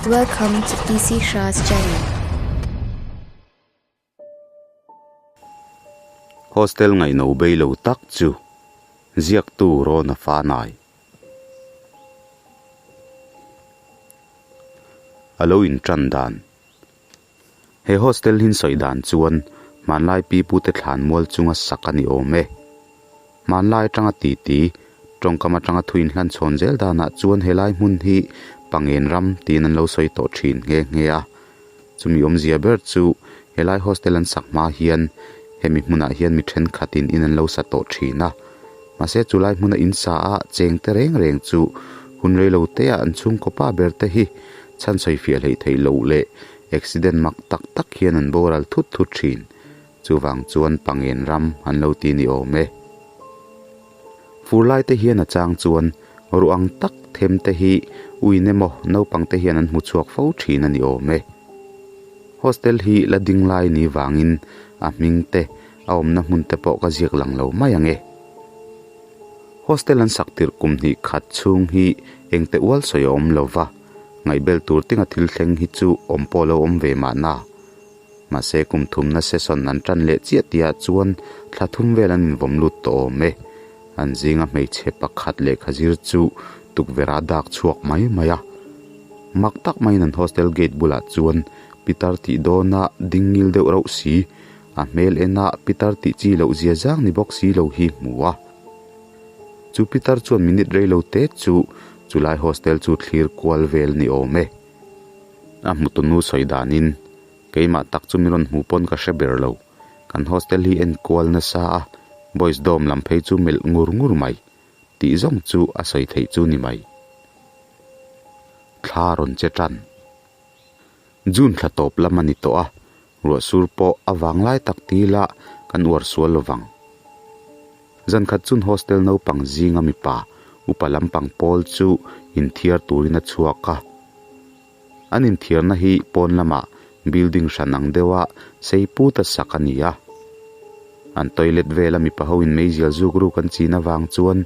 Welcome to PC Shah's channel. Hostel ngaihno bei lo tak chu ziaktu rawn a fanai. A lo intan dan. He hostel hin sawi dan chuan hmanlai pi pute thlan mual chunga sak a ni awm e. Hmanlai atanga titi, tawngkam atanga thu inhlan chhawn zel danah chuan helai hmun hi Pangen ram tiin an lo sawi tawh thin nghe nghe a. Chumi awmzia ber chu helai hostel an sak hma hian hemi hmunah hian mi thenkhatin in an lo sa tawh thin a. Mahse chulai hmuna in sa a cheng te reng reng chu hun reilo te ah an chhungkaw pa ber te hi chhan sawi fiah hleih theih loh leh accident mak tak tak hian an boral thut thut thin. Chuvang chuan Pangen ram an lo ti ni awm e. Fur lai te hian a chang chuan ruh ang tak them te hi uin emaw naupang te hian an hmu chhuak fo thin a ni awm e. Hostel hi la ding lai ni vangin a hming te a awmna hmun te pawh ka ziak lang lo mai ang e. Hostel an sak tirh kum hnih khat chhung hi engte ual sawi a awm lo va, ngaihbel tur tinga thil thleng hi chu awm pawh lo awm ve mahna. Mahse kum thumna session an tan leh chiah tihah chuan thla thum vel an invawm lut tawh awm e. An zinga hmeichhe pakhat lehkha zir chu tukverh a dak chhuak mai mai a. Mak tak maiin an hostel gate bulah chuan pitar tih dawna ding ngil deuh rauh si, a hmel ena pitar tih chi loh zia zang ni bawk si lo hi hmu a. Chu pitar chuan minute rei lo te chu chulai hostel chu thlir kual vel ni awm e. A hmutu nu sawi danin keimah tak chu mi rawn hmuh pawn ka hre ber lo. Kan hostel hi en kual nasa a, boys dorm lam phei chu melh ngur ngur mai tih zawng chu a sawi theih chu ni mai. Thla rawn che tan. June thla tawp lam a ni tawh a, ruah sur pawh a vang lai tak tila kan uar sual lo vang. Zan khat chun hostel naupang zinga mipa upa lampang pawl chu inthiar turin a chhuak a. An inthiarna hi pawn lamah building hran ang deuha sei put a sak a ni a. An toilet vela mipa ho in meizial zuk ruk an chin avang chuan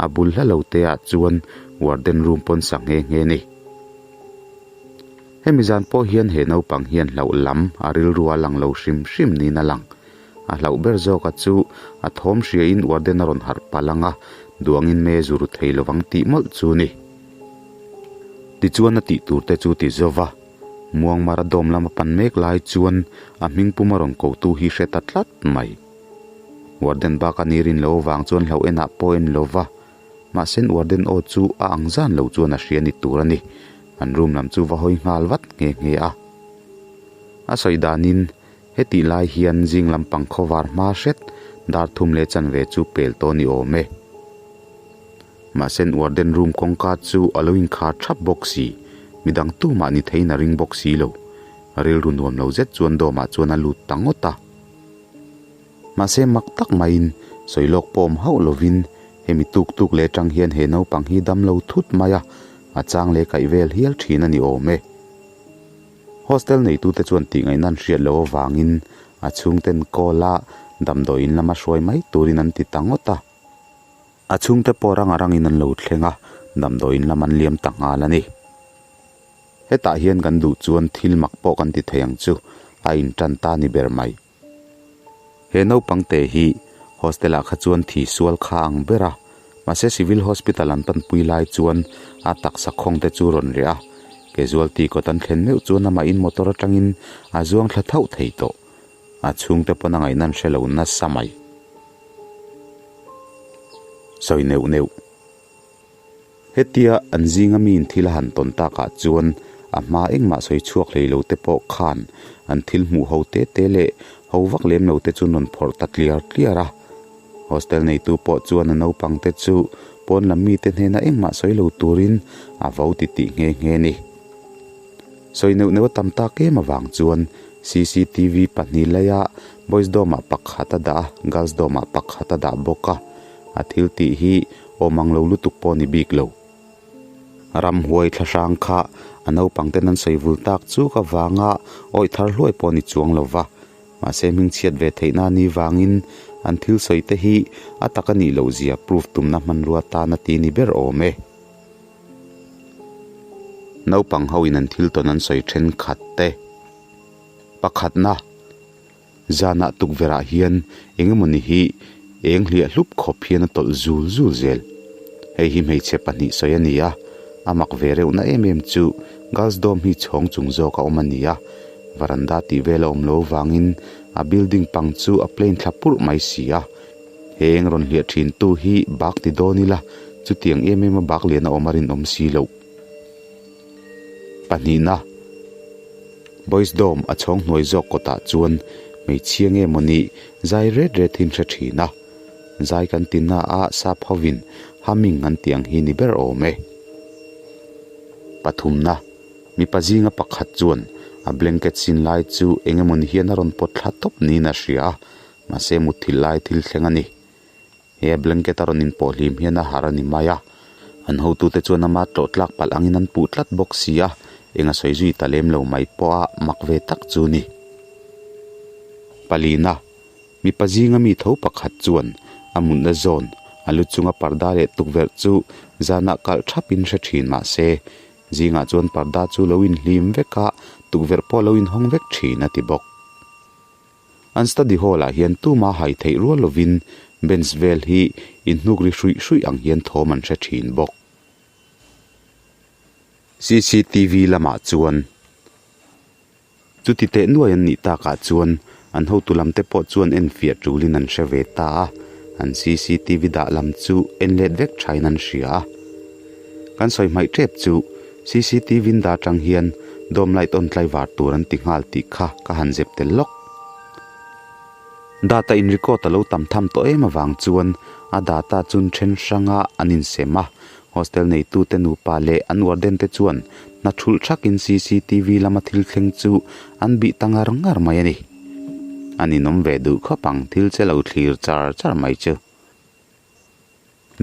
a bul hla lo te ah chuan warden room pawn sa nghe nghe a ni. Hemi zan pawh hian he naupang hian hlauh lam a rilru a lang lo hrim hrim niin a lang. A hlauh ber zawka chu a thawm hria in warden a rawn harh palh ang a, duangin me zu ru thei lovang tih mawlh chu ni. Tichuan a tih tur te chu ti zova, Muangmara dawm lama pan mek lai chuan a hming pum a rawn kotu hi hre ta tlat mai. Warden bak a ni rin lo avang chuan hlauh enah pawh en lova, mahse warden aw chu a ang zan lo chuan a hria ni tur a ni. An room lam chu va hawi nghal vat nghe nghe a. A sawi danin Hetih lai hian zing lampang khawvar hma hret dar thum leh chanve chu pel tawh ni awm e. Mahse warden room kawngka chu a lo inkhar thap bawk si, midang tumah ni theiin a ring bawk si lo. Rilru nuam lo zet chuan dawmah chuan a lut ta ngawt a. Mahse mak tak maiin sawi lawk pawh awm hauh lovin hemi tuk tuk leh atang hian he naupang hi dam lo thut mai a, a chang leh kaih vel hial thin a ni awm e. Hostel neitute chuan tih ngaihna an hriat loh avangin a chhungten call a damdawiin lama hruai mai turin an ti ta ngawt a. A chhungte pawh ranga rangin an lo thleng a, damdawiin lam an liam ta nghal a ni. Hetah hian kan duh chuan thil mak pawh kan ti thei ang chu a intan ta ni ber mai. He naupang te hi hostel ah kha chuan thi sual kha ang ber a, mahse civil hospital an panpui lai chuan a taksa khawng te chu rawn reh a, casualty kawt an thlen meuh chuan amah in motor atangin a zuang thla thauh thei tawh. A chhungte pawn a ngaihna an hre lo nasa mai. Sawi neuh neuh. Hetia an zinga mi in thil a han tawn takah chuan a hma engmah sawi chhuak hlei lo te pawh khan an thil hmuh ho te te leh ho vak lem lo te chu rawn phawrh ta tliar tliar a. Hostel neitu pawh chuan a naupang te chu pawn lam mite hnena engmah sawi lo turin a vo ti tih nghe nghe a ni. Sawi neuh neuh a tam tak em avang chuan cctv pahnih laia boys dorm ah pakhat a dah a, girls dorm ah pakhat a dah bawk a. A thil tih hi awm ang lo lutuk pawh ni bik lo. Ramhuai thla hrang kha a naupang ten an sawi vul tak chuk avanga awih thar hluai pawh ni chuang lo va. Mahse hmingchhiat ve theihna a nih vangin an thil sawi te hi a tak a nih loh zia proof tumna hmanrua tan a ti ni ber awm e. Naupang ho in an thil tawn an sawi thenkhat te. Pakhatna, Zanah tukverh ah hian eng emawni hi eng hliah hlup khawp hian a tawlh zul zul zel. Hei hi hmeichhe pahnih sawi a ni a, a mak ve reuhna em em chu girls dorm hi chhawng chung zawk a awm a ni a, varanda tih vel a awm lo vangin a building pang chu a plain thla purh mai si a. He eng rawn hliah thin tu hi bak ti dawn ila chutiang em em a bak lian a awm a rinawm si loh. Pahnihna. Boys Dorm a chhawng hnuai zawk kawtah chuan hmeichhia nge mawni zai ret ret hi an hre thin a, zai kan ti na a sap hovin humming an tih ang hi ni ber awm e. Pathumna, mipa zinga pakhat chuan a blanket sin lai chu eng emawni hian a rawn pawt thla tawp niin a hria a, mahse mutthilh lai thil thleng a ni. He a blanket a rawn inpawh hlim hian a harh a ni mai a, an hotute chuan ama tlawh tlak palh angin an puh tlat bawk si a, eng a sawi zui ta lem lo mai pawh a mak ve tak chu ni. Palina, mipa zinga mi tho pakhat chuan a mutna zawn, a lu chunga parda leh tukverh chu zanah kalh thapin hre thin mah se, zingah chuan parda chu lo inhlim vek a, tukverh pawh lo inhawng vek thin a ti bawk. An study hall ah hian tuma hai theih rual lovin bench vel hi inhnuk ri hruih hruih ang hian thawm an hre thin bawk. Cctv lamah chuan chuti teh nuai an nih takah chuan an hotu lam te pawh chuan en fiah tulin an hre ve ta a, an cctv dah lam chu en let vek thain an hria a. Kan sawi hmaih tep chu cctv in dah atang hian dawm light on tlaivar tur an ti nghal tih kha ka han zep tel lawk. Data in record a lo tam tham tawh em avang chuan a data chun then hranga an insem a, hostel neitute nupa leh an warden te chuan hna thulh thakin cctv lama thil thleng chu an bih ta ngar ngar mai a ni. A ninawm ve duh khawp ang thil che lo thlir char char mai chu.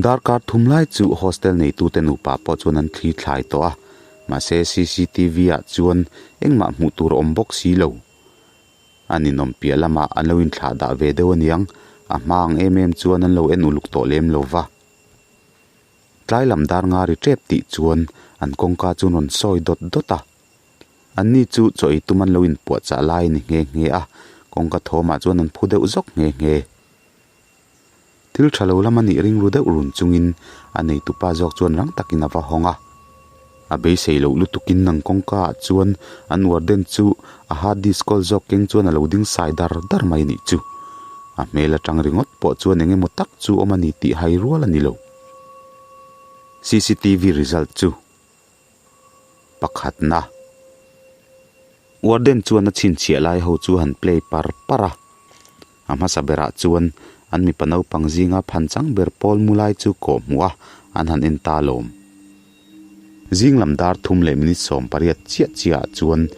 Darkar thum lai chu hostel neitute nupa pawh chuan an thli thlai tawh a, mahse cctv ah chuan engmah hmuh tur a awm bawk si lo. A ninawm piah lamah an lo inthlah dah ve deuh aniang, a hma ang em em chuan an lo en uluk tawh lem lo va. Tlai lam dar nga ri tep tih chuan an kawngka chu an rawn sawi dawt dawt a. Anni chu chaw ei tum an lo inpuahchah lai a ni nghe nghe a, kawngka thawmah chuan an phu deuh zawk nghe nghe. Thil tha lo lam a nih ringru deuh run chungin a neitupa zawk chuan rang takin a va hawng a. A beisei loh lutukin nang kawngka ah chuan an warden chu a hard disk kawl zawk keng chuan a lo ding sai dar dar mai a nih chu. A hmel atang ringawt pawh chuan eng emaw tak chu awm a ni tih hai rual a ni lo. Cctv result chu pakhatna. Warden chuan a chhinchhiah lai ho chu a han play par par a. A hmasa berah chuan an mipa naupang zinga phan chang ber pawl mu lai chu kawh hmuh a, an han en ta lawm. Zing lam dar thum leh minute 18 chiah chiah ah chuan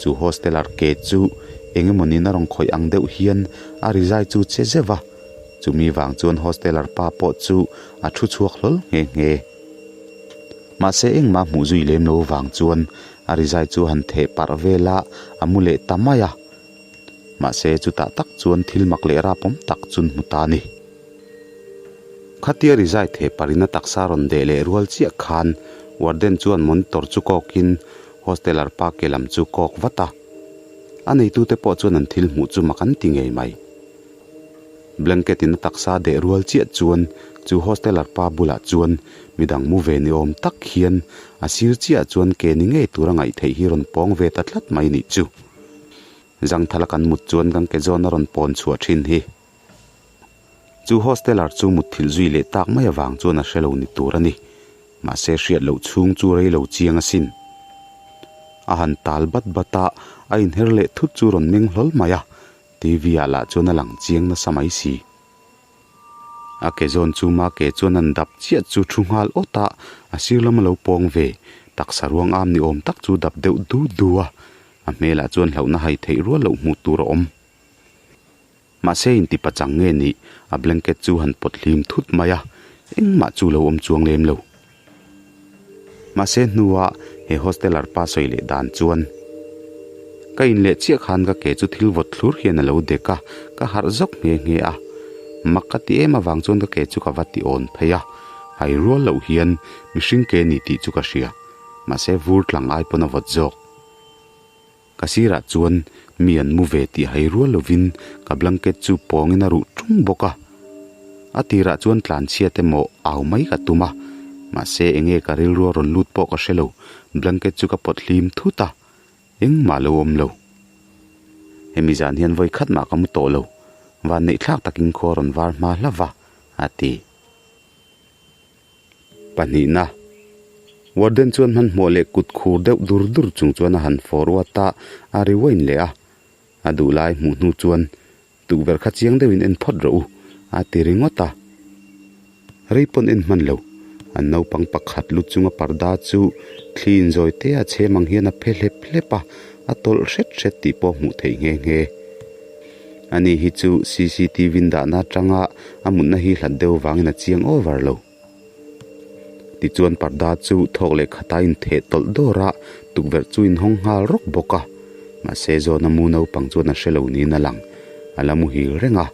chu hosteler ke chu eng emawnin a rawn khawih ang deuh hian a rizai chu che zeuh a, chumi vang chuan hosteler pa pawh chu a thu chhuak hlawl nghe nghe. Mahse engmah hmuh zui lem lo vang chuan a rizai chu a han theh parh vel a, a mu leh ta mai a. Mahse chutah tak chuan thil mak leh rapawm tak chun hmu ta a ni. Khatia rizai theh parina taksa rawn deh leh rual chiah khan warden chuan monitor chu kawkin hosteler pa ke lam chu kawk vat a. A neitute pawh chuan an thil hmuh chu mak an ti ngei mai. Blanket in a taksa deh rual chiah chuan chu hosteler pa bulah chuan midang mu ve ni awm tak hian a sir chiah chuan ke ni ngei tura ngaih theih hi rawn pawng ve ta tlat mai nih chu. Zangthala kan mut chuan kan ke zawn a rawn pawn chhuah thin hi. Chu hosteler chu mutthilh zui leh tak mai avang chuan a hre lo ni tur a ni. Mahse hriat loh chhung chu rei lo chiang asin. A han tal bat bat a, a inher leh thut chu rawn meng hlawl mai a, TV ah lah chuan a lang chiang nasa mai si. A ke zawn chu ma ke chuan an dap chiah chu thu nghal awt a, a sir lam a lo pawng ve, taksa ruang am ni awm tak chu dap deuh du du a, a hmelah chuan hlauhna hai theih rual loh hmuh tur a awm. Mahse inti pachang nge nih, a blanket chu han pawt hlim thut mai a, engmah chu lo awm chuang lem lo. Mahse hnua he hosteler pa sawi leh dan chuan, Ka in leh chiah khan ka ke chu thil vawt thlur hian a lo dek a, ka harh zawk nghe nghe a. Mak ka ti em avang chuan ka ke chu ka va ti awn phei a, hai rual loh hian mihring ke ni tih chu ka hria. Mahse vur tlang ai pawn a vawt zawk. Ka sirah chuan mi an mu ve tih hai rual lovin ka blanket chu pawngin a ruh ṭung bawk a. A tirah chuan tlanchhiat emaw au mai ka tum a, mahse enge ka rilru a rawn lut pawh ka hre lo, blanket chu ka pawt hlim thut a, engmah lo awm lo. Hemi zan hian vawi khat mah ka mu tawh lo, vanneih thlak takin khua rawn var hma hlauh va, a ti. Pahnihna, Warden chuan hmanhmawh leh kut khur deuh dur dur chung chuan a han forward a, a rewind leh a. A duh lai hmuh hnu chuan tukverh kha chiang deuhin en phawt rawh u, a ti ringawt a. Rei pawn en hman lo, an naupang pakhat lu chunga parda chu thli inzawi te a chhem ang hian a phe hlep hlep a, a tawlh hret hret tih pawh hmuh theih nghe nghe. Ani hi chu cctv in dahna atanga a mutna hi hlat deuh vangin a chiang over lo. Tichuan parda chu thawk leh khata intheh tawlh dawr a, tukverh chu inhawng nghal rawk bawk a. Mahse zawna mu naupang chuan a hre lo niin a lang, a la muhil reng a.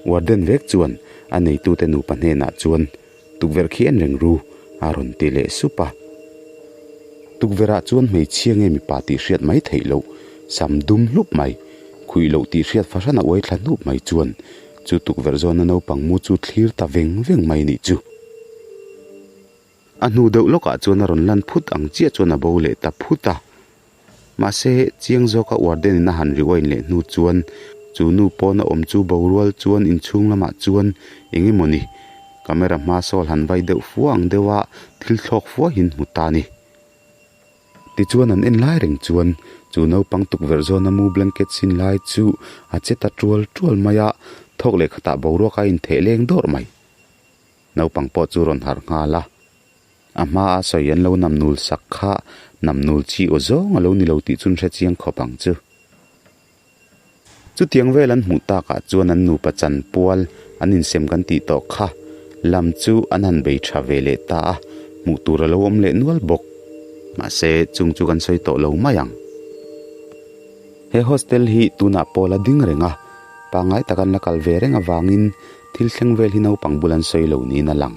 Warden vek chuan a neitute nupa hnenah chuan Tukverh khi en reng ru, a rawn ti leh sup a. Tukverhah chuan hmeichhia nge mipa tih hriat mai theih loh, sam dum hlup mai, khuih loh tih hriat fahran a uai thla hnup mai chuan chu tukverh zawna naupang mu chu thlir ta veng veng mai nih chu. A hnu deuh lawkah chuan a rawn lan phut ang chiah chuan a bo leh ta phut a. Mahse, chiang zawka warden in a han rewind leh hnu chuan chu nu pawna awm chu borual chuan inchhung lamah chuan eng emaw ni, camera hma sawl han vai deuh fua ang deuha thil thlawk fuahin hmu ta a ni. Tichuan an en lai reng chuan chu naupang tukverh zawna mu blanket sin lai chu a che ta tual tual mai a, thawk leh khatah boruak a intheh leng dawrh mai. Naupang pawh chu rawn harh nghal a. A hmaa sawi an lo namnul sak kha namnul chi aw zawng a lo ni lo tih chu an hre chiang khawp ang chu. Chutiang vel an hmuh takah chuan an nupa chanpual an insem kan tih tawh kha lam chu an han bei tha ve leh ta a, hmuh tur a lo awm leh nual bawk. Mahse, chung chu kan sawi tawh lo mai ang. He hostel hi tunah pawh la ding reng a, pangngai tak an la kal ve reng avangin thil thleng vel hi naupang bul an sawi lo niin a lang.